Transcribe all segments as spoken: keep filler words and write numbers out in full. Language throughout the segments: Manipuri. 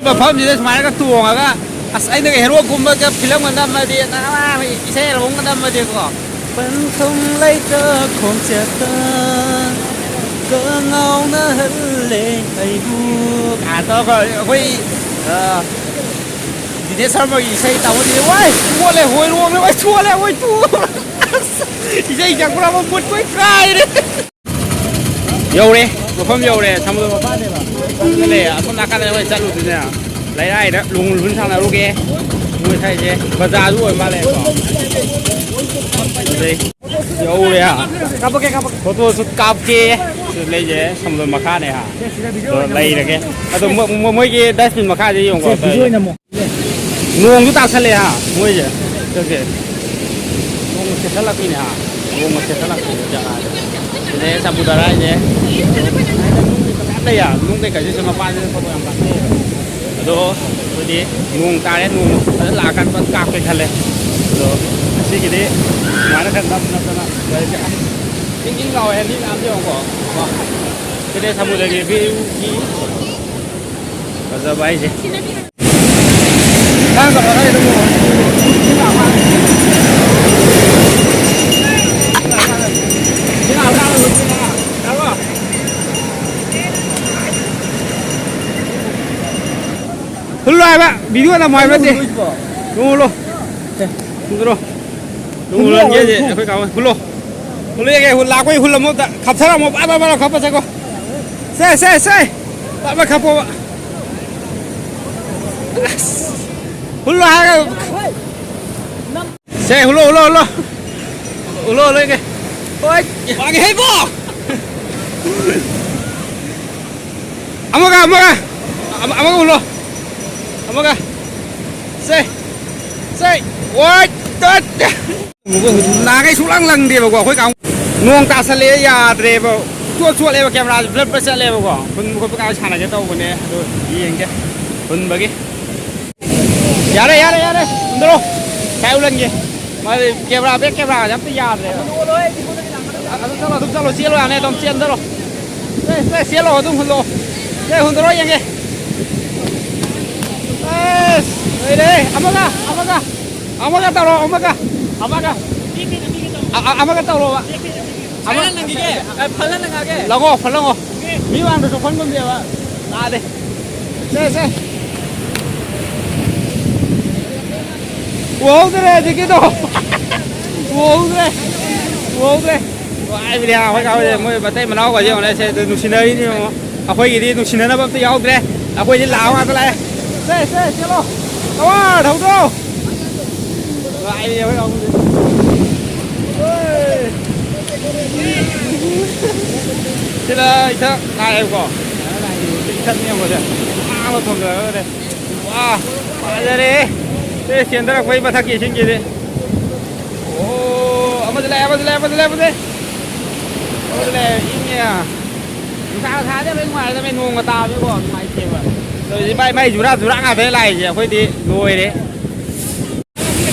ꯃꯐꯝꯁꯤꯗ ꯁꯨꯃꯥꯏꯅꯒ ꯇꯣꯡꯉꯒ, ꯑꯁ, ꯑꯩꯅꯒ ꯍꯦꯔꯣꯒꯨꯝꯕꯒ ꯐꯤꯂꯝꯒ ꯅꯝꯃꯗꯤ, ꯅꯍꯥꯟ ꯏꯁꯩ ꯑꯦꯜꯕꯝꯒ ꯅꯝꯃꯗꯤꯀꯣ, ꯄꯟꯊꯨꯡ ꯂꯩꯇ ꯈꯣꯡꯆꯠꯇ ꯀꯉꯥꯎꯅꯍꯜꯂꯦ ꯑꯩꯕꯨ꯫ ꯀꯥꯏꯅ ꯇꯧꯔꯒ ꯑꯩꯈꯣꯏ, ꯑ, ꯗꯤꯅꯦꯁ ꯁꯔꯃꯒꯤ ꯏꯁꯩ ꯇꯥꯃꯣꯗꯤ, "ꯋꯥꯏ, ꯆꯣꯠꯂꯦ, ꯍꯣꯏꯔꯣꯡꯂꯦ, ꯋꯥꯏ, ꯆꯣꯠꯂꯦ, ꯍꯣꯏ, ꯇꯨ"꯫ ꯑꯁ, ꯏꯁꯩ ꯁꯛꯄ꯭ꯔꯥ ꯑꯃ ꯃꯨꯠ ꯂꯣꯏ ꯀꯥꯏꯔꯦ꯫ ꯌꯧꯔꯦ, ꯃꯐꯝ ꯌꯧꯔꯦ, ꯁꯃꯨꯗ꯭ꯔ ꯃꯄꯥꯟꯅꯦꯕ꯫ ꯑꯗꯨꯗ ꯂꯩ, ꯑꯁꯣꯝ ꯅꯥꯀꯟꯗ ꯑꯩꯈꯣꯏ ꯆꯠꯂꯨꯗꯣꯏꯅꯦ꯫ ꯂꯩꯔꯥꯏꯗ ꯂꯣꯡ ꯂꯨꯟ ꯁꯥꯟꯅꯔꯨꯒꯦ꯫ ꯃꯣꯏ ꯁ꯭ꯋꯥꯏꯁꯦ ꯕꯖꯥꯔꯁꯨ ꯑꯣꯏ ꯃꯥꯜꯂꯦꯀꯣ꯫ ꯑꯗꯩ ꯌꯧꯔꯦ ꯍꯥ꯫ ꯀꯥꯞꯄꯛꯀꯦ, ꯀꯥꯞꯄꯛꯀꯦ꯫ ꯐꯣꯇꯣ ꯁꯨꯠ ꯀꯥꯞꯀꯦ꯫ ꯁꯤ ꯂꯩꯁꯦ ꯁꯃꯨꯗ꯭ꯔ ꯃꯈꯥꯅꯦ ꯍꯥ꯫ ꯑꯗꯣ ꯂꯩꯔꯒꯦ꯫ ꯑꯗꯣ ꯃꯣ-, ꯃꯣ-, ꯃꯣꯏꯒꯤ ꯗꯁꯕꯤꯟ ꯃꯈꯥꯁꯦ ꯌꯦꯡꯉꯣ꯫ ꯁꯦ, ꯚꯤꯗꯤꯑꯣ ꯑꯣꯏꯅ ꯑꯃꯨꯛ꯫ ꯅꯣꯡꯁꯨ ꯇꯥꯁꯜꯂꯛꯑꯦ ꯍꯥ, ꯃꯣꯏꯁꯦ꯫ ꯆꯠꯁꯦ꯫ ꯅꯣꯡ ꯆꯦꯟꯊꯠꯂꯛꯄꯤꯅꯦ ꯍꯥ꯫ ꯅꯣꯡ ꯆꯦꯟꯊꯠꯂꯛꯄꯤꯅꯦ ꯖꯒꯥꯁꯦ꯫ ꯁꯤꯗꯩ ꯆꯝꯐꯨ ꯊꯔꯥꯏꯁꯦ꯫ ꯃꯌꯥꯝ ꯂꯩ ꯍꯥ꯫ ꯅꯨꯡ ꯀꯩꯀꯩꯁꯦ ꯁꯤ ꯃꯄꯥꯟꯁꯤꯗ ꯐꯣꯇꯣ ꯌꯥꯝ ꯀꯥꯞꯅꯩꯌꯦꯕ꯫ ꯑꯗꯣ ꯑꯩꯈꯣꯏꯗꯤ ꯅꯣꯡ ꯇꯥꯔꯦ, ꯅꯣꯡ ꯐꯖꯅ ꯂꯥꯛꯑꯀꯥꯟꯗ ꯐꯖꯅ ꯀꯥꯞꯀꯦ ꯈꯜꯂꯦ꯫ ꯑꯗꯣ ꯉꯁꯤꯒꯤꯗꯤ ꯁꯨꯃꯥꯏꯅ ꯈꯔ ꯅꯞ ꯅꯞꯇꯅ ꯂꯩꯔꯁꯦ꯫ ꯏꯪ ꯏꯪ ꯂꯥꯎꯋꯦ, ꯃꯤ ꯃꯌꯥꯝ ꯌꯦꯡꯉꯣꯀꯣ꯫ ꯁꯤꯗꯤ ꯁꯃꯨꯗ꯭ꯔꯒꯤ ꯚ꯭ꯌꯨꯒꯤ ꯐꯖꯕ ꯍꯥꯏꯁꯦ꯫ ꯍꯨꯜꯂꯣ ꯍꯥꯏꯕ, ꯚꯤꯗꯤꯑꯣ ꯅꯝꯃꯣ ꯍꯥꯏꯕ ꯅꯠꯇꯦ꯫ ꯍꯨꯜꯂꯣ꯫ ꯍꯨꯜꯂꯣ꯫ ꯍꯨꯜꯂꯣ꯫ ꯍꯨꯜꯂꯣ꯫ ꯑꯩꯈꯣꯏ ꯀꯥꯡꯕꯨ ꯍꯨꯜꯂꯣ꯫ ꯍꯨꯜꯂꯣ, ꯌꯥꯏ, ꯍꯨꯜ-, ꯂꯥꯛꯄꯩ ꯍꯨꯜꯂꯝꯃꯣ, ꯈꯞꯊꯔꯝꯃꯣ, ꯕꯥ, ꯕꯥ, ꯕꯥ, ꯈꯞꯄꯁꯦꯀꯣ꯫ ꯁꯦ, ꯁꯦ, ꯁꯦ꯫ ꯇꯞꯅ ꯈꯞꯄꯣꯕ꯫ ꯑꯁ꯫ ꯍꯨꯜꯂꯣ ꯍꯥꯏꯔꯒ꯫ ꯁꯦ, ꯍꯨꯜꯂꯣ, ꯍꯨꯜꯂꯣ, ꯍꯨꯜꯂꯣ꯫ ꯍꯨꯜꯂꯣ, ꯍꯨꯜꯂꯣ, ꯏꯒꯦ꯫ ꯍꯣꯏ꯫ ꯋꯥꯒꯦ ꯍꯩꯕꯣ! ꯑꯃꯒ, ꯑꯃꯒ꯫ ꯑꯃ-, ꯑꯃꯒ ꯍꯨꯜꯂꯣ꯫ ꯑꯃꯒ꯫ ꯁꯦ꯫ ꯁꯦ꯫ ꯋꯥꯏ, ꯇꯠ꯫ ꯅꯍꯥꯟꯈꯩ ꯁꯨꯡꯂꯪ ꯂꯪꯗꯦꯕꯀꯣ, ꯑꯩꯈꯣꯏ ꯀꯥꯡꯕꯨ꯫ ꯅꯣꯡ ꯇꯥꯁꯜꯂꯛꯑꯦ, ꯌꯥꯗ꯭ꯔꯦꯕ꯫ ꯆꯣꯠ ꯆꯣꯠꯂꯦꯕ, ꯀꯦꯃꯦꯔꯥꯁꯨ ꯕ꯭ꯂꯔ ꯕ꯭ꯂꯔ ꯆꯠꯂꯦꯕꯀꯣ꯫ ꯍꯨꯟꯕ ꯈꯣꯠꯄ ꯀꯥꯏ ꯁꯥꯟꯅꯒꯦ ꯇꯧꯕꯅꯦ, ꯑꯗꯣ ꯌꯦꯡꯒꯦ꯫ ꯍꯨꯟꯕꯒꯤ꯫ ꯌꯥꯔꯦ, ꯌꯥꯔꯦ, ꯌꯥꯔꯦ꯫ ꯍꯨꯟꯗꯔꯣ꯫ ꯀꯥꯏ ꯎꯠꯍꯟꯒꯦ꯫ ꯃꯥꯗꯤ ꯀꯦꯃꯦꯔꯥ, ꯕꯦꯛ ꯀꯦꯃꯦꯔꯥꯁꯦ ꯑꯝꯇ ꯌꯥꯗ꯭ꯔꯦꯕ꯫ ꯑꯗꯨꯝ ꯆꯠꯂꯣ, ꯑꯗꯨꯝ ꯆꯠꯂꯣ, ꯆꯦꯜꯂꯣ, ꯌꯥꯅꯤ, ꯑꯗꯨꯝ ꯆꯦꯟꯊꯔꯣ꯫ ꯁꯦ, ꯁꯦ, ꯆꯦꯜꯂꯣ, ꯑꯗꯨꯝ ꯍꯨꯜꯂꯣ꯫ ꯁꯦ, ꯍꯨꯟꯗꯣꯔꯣ, ꯌꯦꯡꯒꯦ꯫ ꯑꯁ, ꯂꯩꯔꯦ꯫ ꯑꯃꯒ, ꯑꯃꯒ, ꯑꯃꯒ ꯇꯧꯔꯣ, ꯑꯃꯒ, ꯑꯃꯒ꯫ ꯑ, ꯑ, ꯑꯃꯒ ꯇꯧꯔꯣꯕ꯫ ꯑꯃ-, ꯐꯜꯂ ꯅꯪꯒꯤꯒꯦ? ꯑ, ꯐꯜꯂ ꯅꯪꯉꯒꯦ? ꯂꯪꯉꯣ, ꯐꯜꯂꯉꯣ꯫ ꯃꯤ ꯃꯥꯡꯗꯁꯨ ꯐꯟ ꯉꯝꯗꯦꯕ꯫ ꯂꯥꯛꯑꯗꯤ꯫ ꯁꯦ, ꯁꯦ꯫ ꯎꯍꯧꯗ꯭ꯔꯦ ꯍꯧꯖꯤꯛꯀꯤꯗꯣ꯫ ꯎꯍꯧꯗ꯭ꯔꯦ꯫ ꯎꯍꯧꯗ꯭ꯔꯦ꯫ ꯅꯨꯡꯉꯥꯏꯕꯤꯅꯦ, ꯑꯩꯈꯣꯏ ꯀꯥ ꯍꯣꯏꯁꯦ, ꯃꯣꯏ ꯃꯇꯩ ꯃꯅꯥꯎꯒꯁꯦ ꯌꯦꯡꯉꯨꯅꯦ, ꯁꯦ, ꯑꯗꯨ ꯅꯨꯡꯁꯤꯅꯔꯤꯅꯤ ꯌꯦꯡꯉꯣ꯫ ꯑꯩꯈꯣꯏꯒꯤꯗꯤ ꯅꯨꯡꯁꯤꯅꯅꯕ ꯑꯝꯇ ꯌꯥꯎꯗ꯭ꯔꯦ꯫ ꯑꯩꯈꯣꯏꯗꯤ ꯂꯥꯎ ꯉꯥꯛꯇ ꯂꯥꯛꯑꯦ꯫ ꯁꯦ, ꯁꯦ, ꯆꯦꯜꯂꯣ꯫ ꯀꯃꯥꯟ, ꯍꯧꯗ꯭ꯔꯣ? ꯅꯨꯡꯉꯥꯏꯕꯤꯅꯦ, ꯑꯩꯈꯣꯏ ꯀꯥꯡꯕꯨꯁꯦ꯫ ꯁꯤꯗ ꯏꯊꯛ ꯂꯥꯛꯑꯦꯕꯀꯣ꯫ ꯏꯊꯛꯅꯦ ꯌꯦꯡꯉꯣꯁꯦ꯫ ꯑꯥ, ꯃꯐꯝꯗ ꯂꯩꯔꯦ꯫ ꯋꯥ, ꯐꯖꯔꯦ꯫ ꯁꯦ, ꯆꯦꯟꯊꯔꯛꯄꯩ ꯃꯊꯛꯀꯤ ꯏꯁꯤꯡꯁꯤꯗꯤ꯫ ꯑꯣ, ꯑꯃꯁꯨ ꯂꯥꯛꯑꯦ, ꯑꯃꯁꯨ ꯂꯥꯛꯑꯦ, ꯑꯃꯁꯨ ꯂꯥꯛꯑꯦ, ꯑꯃꯁꯨ ꯂꯥꯛꯑꯦ꯫ ꯑꯃꯁꯨ ꯂꯥꯛꯑꯦ, ꯏꯪꯉꯦ꯫ ꯅꯨꯡꯁꯥꯒ ꯁꯥꯗꯕꯩ ꯅꯨꯡꯉꯥꯏꯔꯗꯕꯅꯦ, ꯅꯣꯡꯒ ꯇꯥꯕꯒꯤꯀꯣ, ꯅꯨꯡꯉꯥꯏꯇꯦꯕ꯫ ꯇꯧꯔꯤꯁꯦ, ꯃꯥꯏ, ꯃꯥꯏ ꯖꯨꯔꯥ ꯖꯨꯔꯥ ꯉꯥꯛꯇꯅꯦ ꯂꯥꯛꯏꯁꯦ, ꯑꯩꯈꯣꯏꯗꯤ ꯂꯣꯏꯔꯦ꯫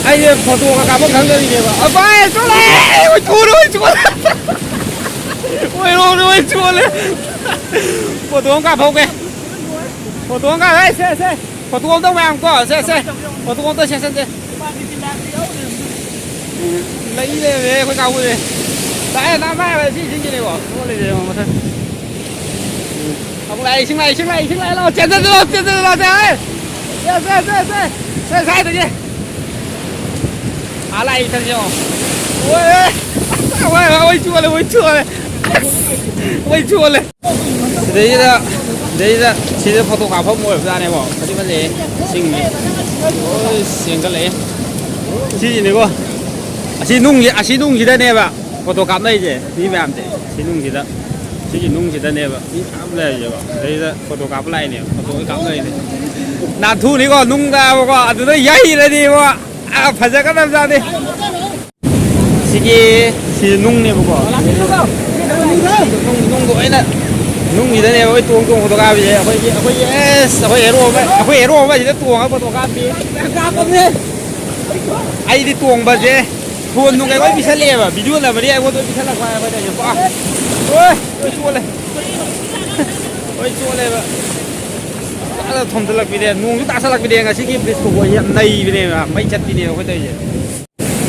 ꯑꯩꯁꯦ ꯐꯣꯇꯣꯒ ꯀꯥꯞꯄ ꯈꯪꯗꯕꯤꯅꯦꯕ꯫ ꯑ, ꯚꯥꯏ, ꯆꯣꯠꯂꯦ! ꯑꯣꯏ, ꯆꯣꯠꯂꯦ, ꯑꯣꯏ, ꯆꯣꯠꯂꯦ! ꯑꯣꯏ, ꯔꯣꯝꯗ ꯑꯣꯏ, ꯆꯣꯠꯂꯦ! ꯐꯣꯇꯣ ꯑꯃ ꯀꯥꯞꯍꯧꯒꯦ꯫ ꯐꯣꯇꯣ ꯑꯃ ꯀꯥꯞ-, ꯍꯦ, ꯁꯦ, ꯁꯦ! ꯐꯣꯇꯣ ꯑꯝꯇ ꯃꯌꯥꯝ ꯀꯣ, ꯁꯦ, ꯁꯦ! ꯐꯣꯇꯣ ꯑꯝꯇ ꯁꯦꯁꯟꯁꯦ꯫ ꯂꯩ ꯂꯩꯔꯝꯃꯦ ꯑꯩꯈꯣꯏ ꯀꯥꯡꯕꯨꯁꯦ꯫ ꯂꯥꯛꯑꯦ, ꯅꯪ ꯃꯥꯏ ꯁꯤ ꯁꯤꯡꯁꯤꯅꯦꯀꯣ꯫ ꯆꯣꯠꯂꯤꯁꯦ ꯌꯦꯡꯉꯣ, ꯃꯊꯛ꯫ ꯑꯃꯨꯛ ꯂꯥꯛꯑꯦ, ꯏꯁꯤꯡ ꯂꯥꯛꯑꯦ, ꯏꯁꯤꯡ ꯂꯥꯛꯑꯦ, ꯏꯁꯤꯡ ꯂꯥꯛꯑꯦ, ꯂꯥꯛꯑꯣ, ꯆꯦꯟꯖꯜꯂꯣ, ꯆꯦꯟꯖꯜꯂꯣ, ꯆꯦꯟꯖꯜꯂꯣ, ꯆꯦꯟꯖꯜꯂꯣ, ꯁꯦ, ꯁ꯭ꯋꯥꯏꯗꯒꯤ꯫ ꯑꯥ, ꯂꯥꯛꯑꯦ, ꯏꯊꯛꯁꯦ ꯌꯦꯡꯉꯣ꯫ ꯑꯣꯏ, ꯑꯣꯏ, ꯑꯣꯏ, ꯑꯣꯏ, ꯆꯣꯠꯂꯦ, ꯑꯣꯏ, ꯆꯣꯠꯂꯦ꯫ ꯑꯣꯏ, ꯆꯣꯠꯂꯦ꯫ ꯁꯤꯗꯩꯁꯤꯗ, ꯁꯤꯗꯩꯁꯤꯗ, ꯁꯤꯗ ꯐꯣꯇꯣ ꯀꯥꯞꯐꯝ ꯑꯣꯏꯕꯖꯥꯠꯅꯦꯕꯣ꯫ ꯐꯗꯤ ꯐꯖꯩꯌꯦ, ꯏꯁꯤꯡꯁꯦ꯫ ꯑꯣꯏ, ꯆꯦꯟꯈꯠꯂꯛꯑꯦ꯫ ꯁꯤꯁꯤꯅꯤꯀꯣ꯫ ꯑꯁꯤ ꯅꯨꯡꯁꯤ, ꯑꯁꯤ ꯅꯨꯡꯁꯤꯗꯅꯦꯕ ꯐꯣꯇꯣ ꯀꯥꯞꯅꯩꯁꯦ, ꯃꯤ ꯃꯌꯥꯝꯁꯦ꯫ ꯁꯤ ꯅꯨꯡꯁꯤꯗ, ꯁꯤꯒꯤ ꯅꯨꯡꯁꯤꯗꯅꯦꯕ ꯃꯤ ꯃꯌꯥꯝ ꯂꯩꯔꯤꯁꯦꯀꯣ꯫ ꯁꯤꯗꯩꯗ ꯐꯣꯇꯣ ꯀꯥꯞꯄ ꯂꯥꯛꯏꯅꯦꯕ, ꯐꯣꯇꯣ ꯂꯣꯏ ꯀꯥꯞꯅꯔꯤꯅꯦ꯫ ꯅꯥꯟꯊꯨꯅꯤꯀꯣ, ꯅꯨꯡꯗꯕꯀꯣ, ꯑꯗꯨꯗ ꯌꯩꯔꯗꯤꯕꯣ꯫ ꯑ, ꯐꯖꯒꯗꯕꯖꯥꯠꯅꯤ꯫ ꯁꯤꯒꯤ, ꯁꯤ ꯅꯨꯡꯅꯦꯕꯀꯣ꯫ ꯅꯨꯡ, ꯅꯨꯡꯗꯣ ꯑꯩꯅ, ꯅꯨꯡꯁꯤꯗꯅꯦꯕ ꯑꯩꯈꯣꯏ ꯇꯣꯡ ꯇꯣꯡ ꯐꯣꯇꯣ ꯀꯥꯞꯄꯤꯁꯦ꯫ ꯑꯩꯈꯣꯏꯒꯤ, ꯑꯩꯈꯣꯏꯒꯤ, ꯑꯦꯁ, ꯑꯩꯈꯣꯏ ꯍꯦꯔꯣ ꯑꯃ, ꯑꯩꯈꯣꯏ ꯍꯦꯔꯣ ꯑꯃ ꯁꯤꯗ ꯇꯣꯡꯉꯒ ꯐꯣꯇꯣ ꯀꯥꯞꯄꯤ꯫ ꯑꯩꯗꯤ ꯇꯣꯡꯕꯁꯦ ꯐꯣꯟ ꯅꯨꯡ ꯀꯩ ꯂꯣꯏ ꯄꯤꯁꯜꯂꯛꯑꯦꯕ꯫ ꯚꯤꯗꯤꯑꯣ ꯅꯝꯕꯗꯤ ꯑꯩꯉꯣꯟꯗ ꯂꯣꯏ ꯄꯤꯁꯜꯂꯛꯄ ꯍꯥꯏꯕ ꯍꯥꯏꯇꯥꯔꯦ꯫ ꯑ, ꯍꯣꯏ, ꯂꯣꯏ ꯆꯣꯠꯂꯦ꯫ ꯆꯣꯠꯂꯦꯕ꯫ ꯐꯖꯅ ꯊꯣꯝꯖꯤꯜꯂꯛꯄꯤꯅꯦ, ꯅꯣꯡꯁꯨ ꯇꯥꯁꯜꯂꯛꯄꯤꯅꯦ꯫ ꯉꯁꯤꯒꯤ ꯕ꯭ꯔꯤꯖ ꯈꯨꯕꯣꯏꯁꯦ ꯌꯥꯝ ꯅꯩꯕꯤꯅꯦꯕ, ꯃꯩ ꯆꯠꯄꯤꯅꯦꯕ ꯑꯩꯈꯣꯏ ꯇꯧꯔꯤꯁꯦ꯫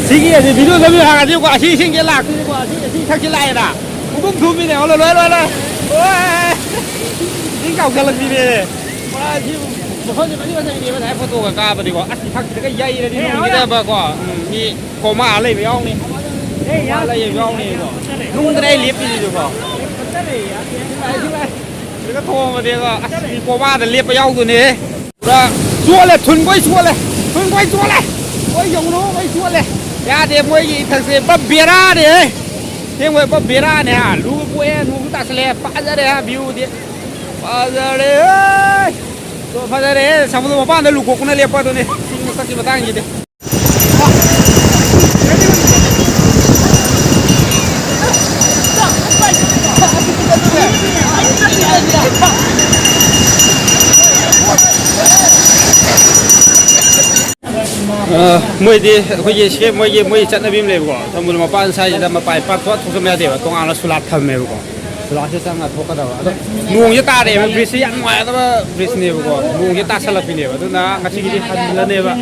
ꯁꯤꯒꯤ ꯑꯁꯤ ꯚꯤꯗꯤꯑꯣ ꯅꯝꯕꯤꯌꯨ ꯍꯥꯏꯔꯗꯤꯀꯣ, ꯑꯁꯤ ꯏꯁꯤꯡꯁꯦ ꯂꯥꯛꯇꯣꯏꯅꯤꯀꯣ, ꯑꯁꯤ, ꯑꯁꯤ ꯏꯁꯤꯡꯁꯦ ꯂꯥꯛꯑꯦꯅ꯫ ꯄꯨꯡꯊꯨꯝ ꯊꯨꯝꯃꯤꯅꯦ, ꯍꯣꯏ, ꯂꯣꯏ, ꯂꯣꯏ, ꯂꯣꯏ꯫ ꯑꯣꯏ! ꯏꯁꯤꯡ ꯆꯥꯎꯁꯜꯂꯛꯄꯤꯅꯦ꯫ ꯄꯨꯔꯥ ꯁꯤ ꯃꯐꯝꯁꯦ ꯐꯗꯤ ꯐꯖꯕꯤꯅꯦꯕ, ꯉꯁꯥꯏ ꯐꯣꯇꯣꯒ ꯀꯥꯞꯄꯗꯤꯀꯣ꯫ ꯑꯁ, ꯏꯁꯥꯁꯤꯗꯒ ꯌꯩꯔꯗꯤ ꯅꯣꯡꯁꯤꯗꯕꯀꯣ꯫ ꯎꯝ, ꯃꯤ ꯀꯣꯃꯥ ꯂꯩꯕ ꯌꯥꯎꯅꯤ꯫ ꯀꯣꯃꯥ ꯂꯩꯕ ꯌꯥꯎꯅꯤꯀꯣ꯫ ꯅꯨꯡꯗꯅꯦ ꯑꯩ ꯂꯦꯞꯄꯤꯁꯤꯁꯨꯀꯣ꯫ ꯁꯤꯗꯒ ꯊꯣꯡꯉꯗꯤꯀꯣ꯫ ꯑꯁ, ꯃꯤ ꯀꯣꯃꯥꯗ ꯂꯦꯞꯄ ꯌꯥꯎꯗꯣꯏꯅꯦ꯫ ꯄꯨꯔꯥ ꯆꯣꯠꯂꯦ, ꯊꯨꯟꯈꯣꯏ ꯆꯣꯠꯂꯦ, ꯊꯨꯟꯈꯣꯏ ꯆꯣꯠꯂꯦ꯫ ꯍꯣꯏ, ꯌꯧꯅꯣ, ꯍꯣꯏ, ꯆꯣꯠꯂꯦ꯫ ꯌꯥꯗꯦ, ꯃꯣꯏꯒꯤ ꯏꯊꯛꯁꯦ ꯄꯨꯔꯥ ꯕꯦꯔꯥꯅꯦ꯫ ꯑꯁꯦꯡꯕ ꯄꯨꯔꯥ ꯕꯦꯔꯥꯅꯦ, ꯍꯥ꯫ ꯂꯨ ꯀꯣꯛꯑꯦ, ꯅꯣꯡꯁꯨ ꯇꯥꯁꯜꯂꯦ, ꯐꯖꯔꯦ, ꯍꯥ, ꯚ꯭ꯌꯨꯗꯤ꯫ ꯐꯖꯔꯦ, ꯍꯦ꯫ ꯐꯖꯔꯦ, ꯁꯃꯨꯗ꯭ꯔ ꯃꯄꯥꯟꯗ ꯂꯨ ꯀꯣꯛꯄꯅ ꯂꯦꯞꯄ ꯑꯗꯨꯅꯦ꯫ ꯆꯤꯡ ꯃꯊꯛꯀꯤ ꯃꯇꯥꯡꯁꯤꯗꯤ꯫ ꯑ, ꯃꯣꯏꯗꯤ ꯑꯩꯈꯣꯏꯒꯤ ꯁꯤ ꯃꯣꯏꯒꯤ, ꯃꯣꯏ ꯆꯠꯅꯕꯤ ꯑꯃ ꯂꯩꯕꯀꯣ, ꯁꯃꯨꯗ꯭ꯔ ꯃꯄꯥꯟ ꯁ꯭ꯋꯥꯏꯁꯤꯗ ꯃꯄꯥꯟ ꯏꯄꯥꯛ ꯊꯣꯛ-, ꯊꯣꯛꯆꯟꯕ ꯌꯥꯗꯦꯕ, ꯇꯣꯉꯥꯟꯅ ꯁꯨꯂꯥꯠ ꯊꯝꯃꯦꯕꯀꯣ꯫ ꯁꯨꯂꯥꯠꯁꯦ ꯆꯪꯉ ꯊꯣꯛꯀꯗꯕ꯫ ꯑꯗꯣ ꯅꯣꯡꯁꯦ ꯇꯥꯔꯛꯑꯦꯕ, ꯕ꯭ꯔꯤꯖꯁꯦ ꯌꯥꯝ ꯅꯨꯡꯉꯥꯏꯒꯗꯕ ꯕ꯭ꯔꯤꯖꯅꯦꯕꯀꯣ, ꯅꯣꯡꯁꯦ ꯇꯥꯁꯜꯂꯛꯄꯤꯅꯦꯕ꯫ ꯑꯗꯨꯅ ꯉꯁꯤꯒꯤꯗꯤ ꯍꯜꯂꯅꯦꯕ,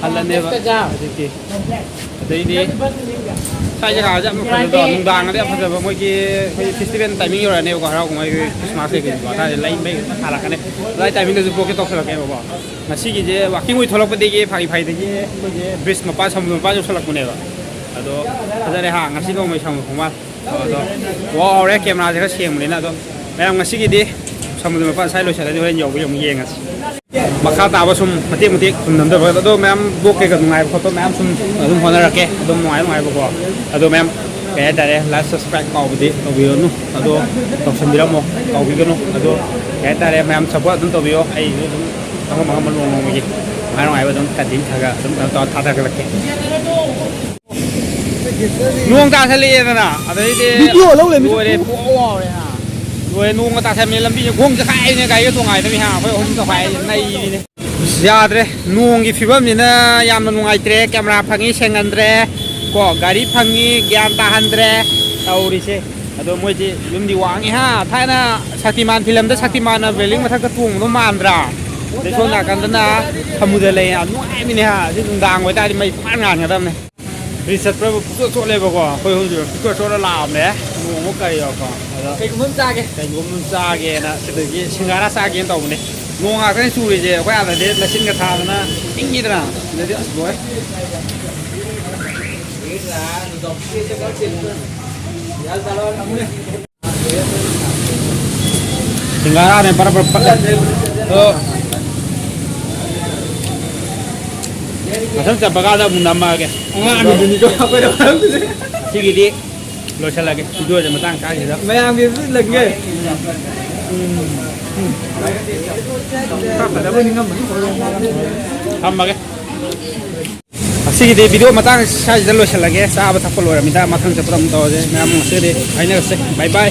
ꯍꯜꯂꯅꯦꯕ ꯍꯧꯖꯤꯛꯇꯤ꯫ ꯑꯗꯩꯗꯤ ꯁ꯭ꯋꯥꯏ ꯖꯒꯥꯁꯦ ꯌꯥꯝ ꯐꯖꯗ꯭ꯔꯣ? ꯅꯨꯡꯗꯥꯡꯒꯗꯤ ꯌꯥꯝ ꯐꯖꯕ꯫ ꯃꯣꯏꯒꯤ, ꯑꯩꯈꯣꯏꯒꯤ ꯐꯦꯁꯇꯤꯚꯦꯜ ꯇꯥꯏꯃꯤꯡ ꯌꯧꯔꯛꯑꯅꯦꯕꯀꯣ, ꯍꯔꯥꯎ ꯀꯨꯝꯍꯩꯒꯤ, ꯈ꯭ꯔꯤꯁꯃꯥꯁ ꯀꯩꯀꯩ ꯃꯇꯥꯡꯁꯦ ꯂꯩ ꯃꯩ ꯐꯖꯅ ꯊꯥꯜꯂꯛꯀꯅꯤ꯫ ꯑꯗꯨꯋꯥꯏ ꯇꯥꯏꯃꯤꯡꯗꯁꯨ ꯕ꯭ꯂꯣꯛꯁꯦ ꯇꯧꯁꯜꯂꯛꯀꯦꯕꯀꯣ꯫ ꯉꯁꯤꯒꯤꯁꯦ ꯋꯥꯀꯤꯡ ꯑꯣꯏꯊꯣꯛꯂꯛꯄꯗꯒꯤ ꯐꯥꯒꯤ ꯐꯥꯒꯤꯗꯒꯤ ꯑꯩꯈꯣꯏꯁꯦ ꯕ꯭ꯔꯤꯖ ꯃꯄꯥꯟ, ꯁꯃꯨꯗ꯭ꯔ ꯃꯄꯥꯟ ꯌꯧꯁꯜꯂꯛꯄꯅꯦꯕ꯫ ꯑꯗꯣ ꯐꯖꯔꯦ ꯍꯥ, ꯉꯁꯤ ꯅꯣꯡꯃꯩ ꯁꯃꯨꯗ꯭ꯔ ꯈꯣꯡꯕꯥꯜ꯫ ꯑꯗꯣ ꯋꯥꯎꯔꯦ, ꯀꯦꯃꯦꯔꯥꯁꯦ ꯈꯔ ꯁꯦꯡꯕꯅꯤꯅ꯫ ꯑꯗꯣ ꯃꯌꯥꯝ, ꯉꯁꯤꯒꯤꯗꯤ ꯁꯃꯨꯗ꯭ꯔ ꯃꯄꯥꯟ ꯁ꯭ꯋꯥꯏ ꯂꯣꯏꯁꯤꯜꯂꯅꯤ, ꯍꯣꯔꯦꯟ ꯌꯧꯕ ꯌꯦꯡꯉꯨ, ꯌꯦꯡꯉꯁꯤ꯫ ꯃꯈꯥ ꯇꯥꯕ ꯁꯨꯝ ꯃꯇꯦꯛ ꯃꯇꯦꯛ ꯁꯨꯝ ꯅꯝꯖꯕ꯫ ꯑꯗꯣ ꯃꯌꯥꯝ ꯕ꯭ꯂꯣꯛ ꯀꯩꯀꯥ ꯅꯨꯡꯉꯥꯏꯕ ꯈꯣꯠꯄ ꯃꯌꯥꯝ ꯁꯨꯝ ꯑꯗꯨꯝ ꯍꯣꯠꯅꯔꯛꯀꯦ꯫ ꯑꯗꯨꯝ ꯅꯨꯡꯉꯥꯏ ꯅꯨꯡꯉꯥꯏꯕꯀꯣ꯫ ꯑꯗꯣ ꯃꯌꯥꯝ, ꯀꯩ ꯍꯥꯏꯇꯥꯔꯦ, ꯂꯥꯏꯛ, ꯁꯕꯁꯀ꯭ꯔꯥꯏꯕ ꯀꯥꯎꯕꯗꯤ ꯇꯧꯕꯤꯔꯅꯨ꯫ ꯑꯗꯣ ꯇꯧꯁꯟꯕꯤꯔꯝꯃꯣ, ꯀꯥꯎꯕꯤꯒꯅꯨ꯫ ꯑꯗꯣ, ꯀꯩ ꯍꯥꯏꯇꯥꯔꯦ, ꯃꯌꯥꯝ ꯁꯞꯄꯣꯔꯠ ꯑꯗꯨꯝ ꯇꯧꯕꯤꯌꯣ꯫ ꯑꯩꯁꯨ ꯑꯗꯨꯝ ꯑꯉꯝ ꯑꯉꯝꯕ ꯅꯣꯡ ꯅꯣꯡꯃꯒꯤ ꯅꯨꯡꯉꯥꯏ ꯅꯨꯡꯉꯥꯏꯕ ꯑꯗꯨꯝ ꯀꯟꯇꯦꯟ ꯈꯔ ꯈꯔ ꯑꯗꯨꯝ ꯀꯩꯅꯣ ꯇꯧꯔ ꯊꯥꯗꯔꯛꯀꯦ꯫ ꯅꯣꯡ ꯇꯥꯁꯜꯂꯛꯑꯦꯗꯅ, ꯑꯗꯩꯗꯤ ꯚꯤꯗꯤꯑꯣ ꯂꯧ ꯂꯩꯔꯝꯃꯤ ꯂꯣꯏꯔꯦ, ꯁꯨꯝ꯫ ꯄꯨꯡ ꯋꯥꯎ ꯋꯥꯎꯔꯦ ꯍꯥ꯫ ꯂꯣꯏꯔꯦ, ꯅꯣꯡꯒ ꯇꯥꯁꯜꯂꯛꯑꯦ, ꯂꯝꯕꯤꯁꯦ ꯈꯣꯡꯁꯦ ꯀꯥꯏꯔꯤꯅꯦ, ꯒꯥꯔꯤꯒ ꯇꯣꯡꯉꯥꯏꯗꯕꯤ ꯍꯥ, ꯑꯩꯈꯣꯏ ꯑꯍꯨꯝ ꯇꯧꯈꯥꯏꯔꯤꯁꯦ ꯅꯩꯕꯤꯅꯦ꯫ ꯑꯁ, ꯌꯥꯗ꯭ꯔꯦ, ꯅꯣꯡꯒꯤ ꯐꯤꯕꯝꯁꯤꯅ ꯌꯥꯝꯅ ꯅꯨꯡꯉꯥꯏꯇ꯭ꯔꯦ꯫ ꯀꯦꯃꯦꯔꯥ ꯐꯪꯉꯤ, ꯁꯦꯡꯍꯟꯗ꯭ꯔꯦ ꯀꯣ, ꯒꯥꯔꯤ ꯐꯪꯉꯤ, ꯒ꯭ꯌꯥꯟ ꯇꯥꯍꯟꯗ꯭ꯔꯦ ꯇꯧꯔꯤꯁꯦ꯫ ꯑꯗꯣ ꯃꯣꯏꯗꯤ ꯌꯨꯝꯗꯤ ꯋꯥꯡꯉꯤ ꯍꯥ꯫ ꯊꯥꯏꯅ ꯁꯛꯇꯤꯃꯥꯟ ꯐꯤꯂꯝꯗ ꯁꯛꯇꯤꯃꯥꯟꯅ ꯕꯦꯂꯤꯡ ꯃꯊꯛꯇ ꯇꯣꯡꯕꯗꯣ ꯃꯥꯟꯗ꯭ꯔꯥ? ꯑꯗꯩ ꯁꯣꯝ ꯅꯥꯀꯟꯗꯅ ꯁꯃꯨꯗ꯭ꯔ ꯂꯩ꯫ ꯌꯥꯝ ꯅꯨꯡꯉꯥꯏꯕꯅꯦ ꯍꯥ꯫ ꯁꯤ ꯅꯨꯡꯗꯥꯡ ꯑꯣꯏꯇꯥꯔꯗꯤ ꯃꯩ ꯐꯥꯟ ꯉꯥꯟꯒꯗꯕꯅꯦ꯫ ꯔꯤꯁ ꯆꯠꯄ꯭ꯔꯕꯨ ꯄꯨꯆꯣꯠ ꯆꯣꯠꯂꯦꯕꯀꯣ꯫ ꯑꯩꯈꯣꯏ ꯍꯧꯖꯤꯛ ꯄꯨꯆꯣꯠ ꯆꯣꯠꯂ ꯂꯥꯛꯑꯕꯅꯦ꯫ ꯅꯣꯡꯃꯨꯛ ꯀꯔꯤꯌꯣꯀꯣ꯫ ꯑꯗꯣ ꯀꯩꯒꯨꯝꯕ ꯑꯃ ꯆꯥꯒꯦ꯫ ꯀꯩꯒꯨꯝꯕ ꯑꯃ ꯆꯥꯒꯦꯅ ꯁꯤꯗꯒꯤ ꯁꯤꯡꯒꯥꯔꯥ ꯆꯥꯒꯦꯅ ꯇꯧꯕꯅꯦ꯫ ꯅꯣꯡ ꯉꯥꯛꯇꯅꯤ ꯆꯨꯔꯤꯁꯦ꯫ ꯑꯩꯈꯣꯏ ꯑꯥꯗꯗꯤ ꯂꯩꯆꯤꯟꯒ ꯊꯥꯗꯅ ꯏꯪꯉꯤꯗꯅ꯫ ꯁꯤꯗꯗꯤ ꯑꯁ ꯂꯣꯏꯔꯦ꯫ ꯁꯤꯡꯒꯥꯔꯥꯅꯦ ꯄꯔꯞ ꯄꯔꯞ ꯄꯠꯂꯦ꯫ ꯑꯗꯣ ꯃꯊꯪ ꯆꯠꯄ ꯀꯥꯟꯗ ꯑꯃꯨꯛ ꯅꯝꯃꯛꯑꯒꯦ꯫ ꯑꯉꯥꯡ ꯑꯅꯤꯗꯨꯅꯤꯀꯣ ꯑꯩꯈꯣꯏꯅ ꯐꯥꯔꯝꯗꯣꯏꯁꯦ꯫ ꯉꯁꯤꯒꯤꯗꯤ ꯂꯣꯏꯁꯤꯜꯂꯒꯦ꯫ ꯚꯤꯗꯤꯑꯣꯁꯦ ꯃꯇꯥꯡ ꯆꯥꯁꯤꯗ꯫ ꯃꯌꯥꯝꯒꯤ ꯑꯗꯨꯝ ꯂꯪꯒꯦ꯫ ꯈꯔ ꯐꯖꯕ ꯅꯤꯡꯉꯝꯃꯅꯤ꯫ ꯊꯝꯃꯒꯦ꯫ ꯉꯁꯤꯒꯤꯗꯤ ꯚꯤꯗꯤꯑꯣ ꯃꯇꯥꯡ ꯁ꯭ꯋꯥꯏꯁꯤꯗ ꯂꯣꯏꯁꯤꯜꯂꯒꯦ꯫ ꯆꯥꯕ ꯊꯛꯄ ꯂꯣꯏꯔꯃꯤꯅ ꯃꯊꯪ ꯆꯠꯄꯗ ꯑꯃꯨꯛ ꯇꯧꯔꯁꯦ꯫ ꯃꯌꯥꯝ ꯉꯁꯤꯗꯤ ꯍꯥꯏꯅꯔꯁꯦ꯫ ꯕꯥꯏ ꯕꯥꯏ꯫